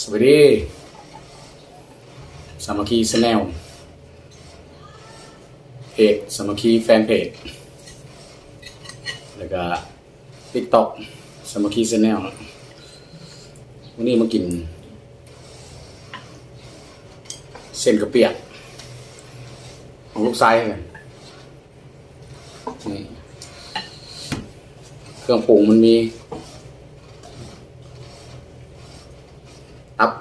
ສະບາຍດີ ສາມັກຄີແຊນແນວ ເພຈສາມັກຄີແຟນເພຈ ແລ້ວກະຕິກຕັອກ ສາມັກຄີແຊນແນວ. ມື້ນີ້ມາກິນເສັ້ນກະປຽກຂອງລູກຊາຍ. ນີ້ ເຄື່ອງປຸງມັນມີ ຕັບ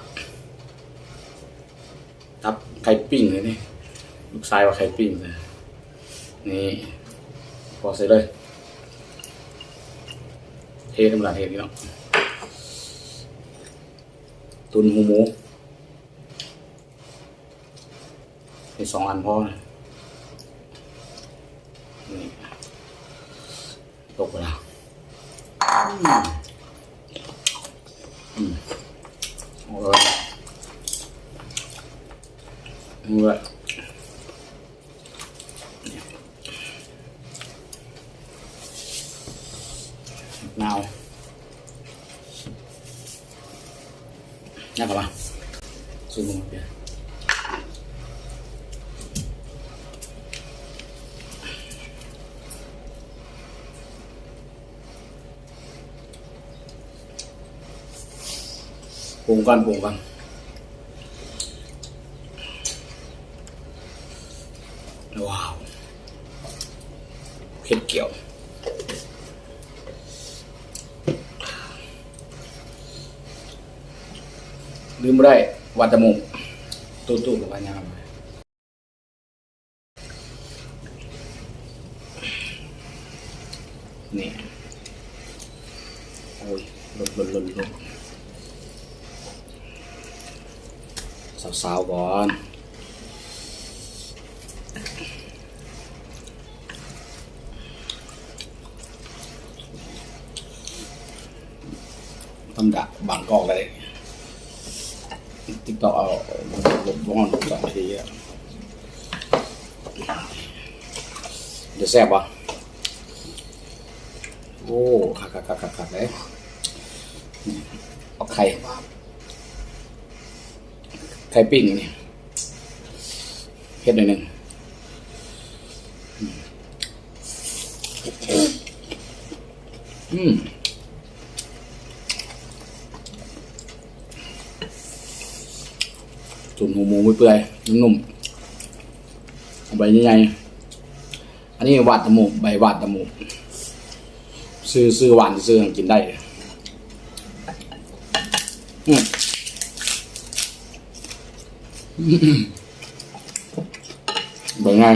ຕັບໄກ່ປີ້ງເລີຍນີ້ ລູກຊາຍວ່າໄກ່ປີ້ງ. ນີ້ ພໍໃສ່ເລີຍ ເທທຳມະດາ ເທນີ້ເນາະ. ຕຸນຫູໝູ ໃຫ້ສອງອັນພໍນະ. ນີ້ ຕົກໄປລະ. ອືມ ອືມ ເອົາເລີຍ ເອົາເລີຍ. ນາວ ຍັງເຂົ້າມາ ຊູມເບິ່ງເປີດ. ປຸງກ່ອນ ປຸງກ່ອນ. ວ້າວ ເຜັດກ່ຽວ ລືມບໍ່ໄດ້ ຫວັດຕະໝູກ ຕູ້ໆ ກັບພະຍາມາ. ນີ້ ໂອ້ຍ ລົດ ລົດ ລົດ ລົດ ສາວໆ ກ່ອນ. ທຳມະດາບາງກອກໄດ້ ຕິກຕັອກເອົາ ບໍ່ຮອດສອງນາທີ ເດີ ແຊບບໍ່? ໂອ້ ຄັກໆໆໆເດ້. ເອົາໄຂ່ ໄຂ່ປີ້ງນີ້ ເຮັດໜ້ອຍໜຶ່ງ. ອືມ ຕຸນຫູໝູເປື່ອຍໆ ນຸ້ມໆ ໃບໃຫຍ່ໆ. ອັນນີ້ຫວາດຕະໝູກ ໃບຫວາດຕະໝູກ ຊື່ ຊື່ຫວານຊື່ ກິນໄດ້. ອືມ ອືມ ໃບໃຫຍ່.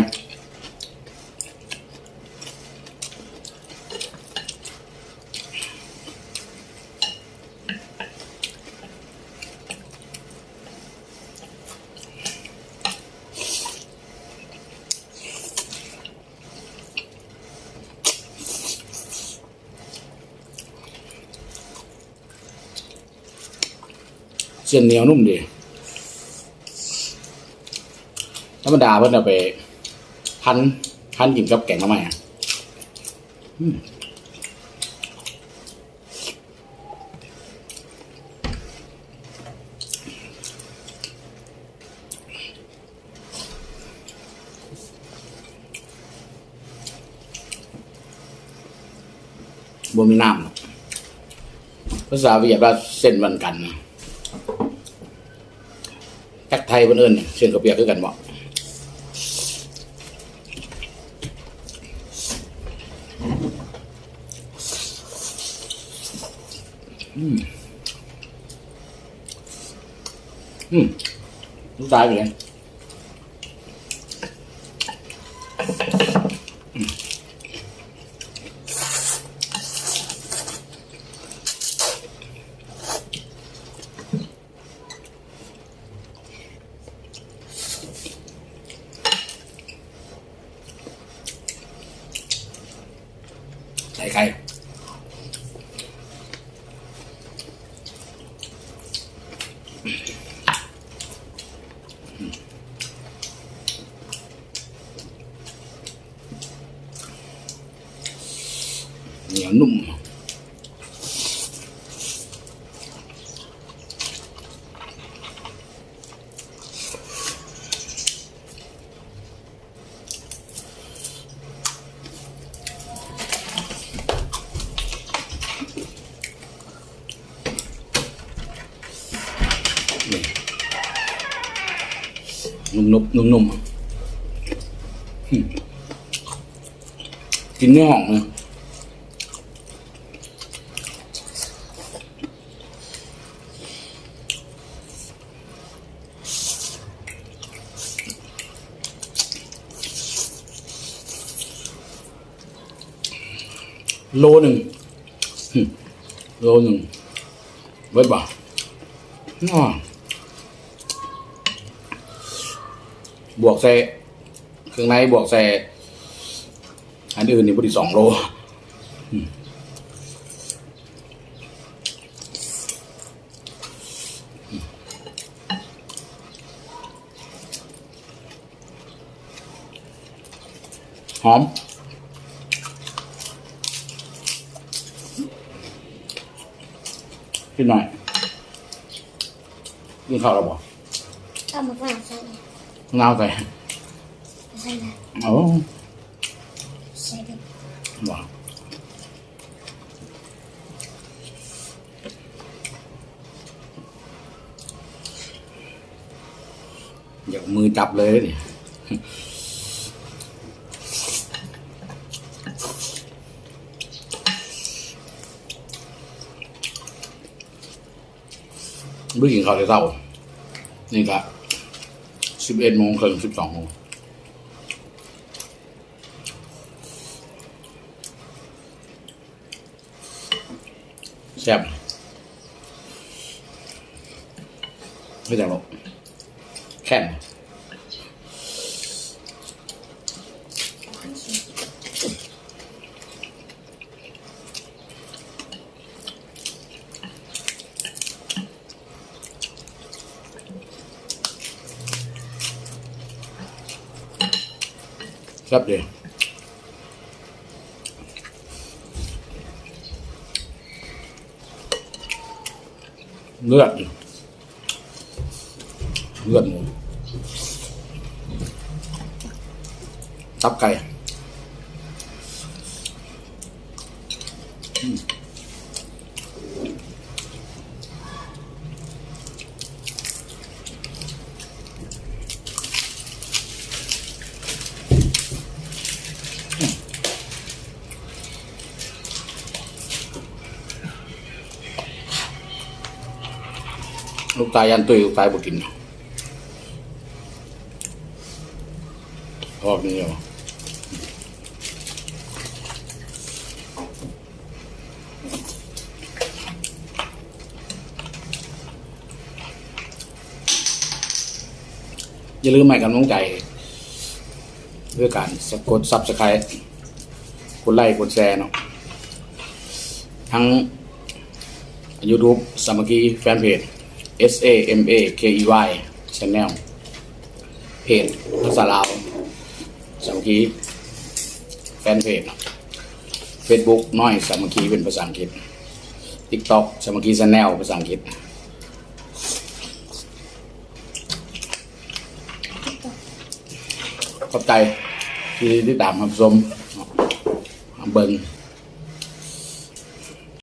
ເສັ້ນໜຽວນຸ້ມດີ ທຳມະດາເພິ່ນເອົາໄປພັນ ພັນກິນກັບແກງໜໍ່ໄມ້ອະ. ອືມ ບໍ່ມີນ້ຳ ພາສາຫວຽດວ່າເສັ້ນຫວັນກັນນະ. ຈັກໄທເພິ່ນເອີ້ນເສັ້ນກະປຽກຄືກັນບໍ່? ອືມ ອືມ ຕາຍໄປເລີຍ. ໃສ່ໄຂ່ ໜຽວນຸ້ມ. ໜຸບໆ ນຸ້ມໆ ອືມ ກິນໃນຫ້ອງເລີຍ. ໂລໜຶ່ງ ຫຶ ໂລໜຶ່ງ ເບິດບໍ່? ອ້າ ບວກໃສ່ເຄື່ອງໃນ ບວກໃສ່ອັນອື່ນນີ້ ພໍດີສອງໂລ. ຫອມ ກິນໜ້ອຍ. ກິນເຂົ້າແລ້ວບໍ່? ເອົາໝາກນາວໃສ່ ມະນາວໃສ່ ໃສ່ນະ ໂອ້ ໃສ່ເດີ ບໍ່ ຢາກເອົາມືຈັບເລີຍນີ້. ບໍ່ໄດ້ກິນເຂົ້າແຕ່ເຊົ້າ ນີ້ກະສິບເອັດໂມງເຄິ່ງ ສິບສອງໂມງ. ແຊບ ເຮັດຫຍັງລູກ? ແຂ້ງ. ແຊບເດ ເລືອດ ເລືອດໝູ ຕັບໄກ່. ລູກຊາຍຢ້ານຕຸ້ຍ ລູກຊາຍບໍ່ກິນ ອອກນີ້. ຢ່າລືມໃຫ້ກຳລັງໃຈດ້ວຍການກົດ Subscribe ກົດໄລ ກົດແຊເນາະ ທັງ YouTube ສາມັກຄີ Fan Page S A M A K E Y Channel ເພຈພາສາລາວ ສາມັກຄີ Fan Page Facebook ນ້ອຍສາມັກຄີ ເປັນພາສາອັງກິດ TikTok ສາມັກຄີ Channel ພາສາອັງກິດ. ຂອບໃຈທີ່ຕິດຕາມຮັບຊົມ ເບິ່ງ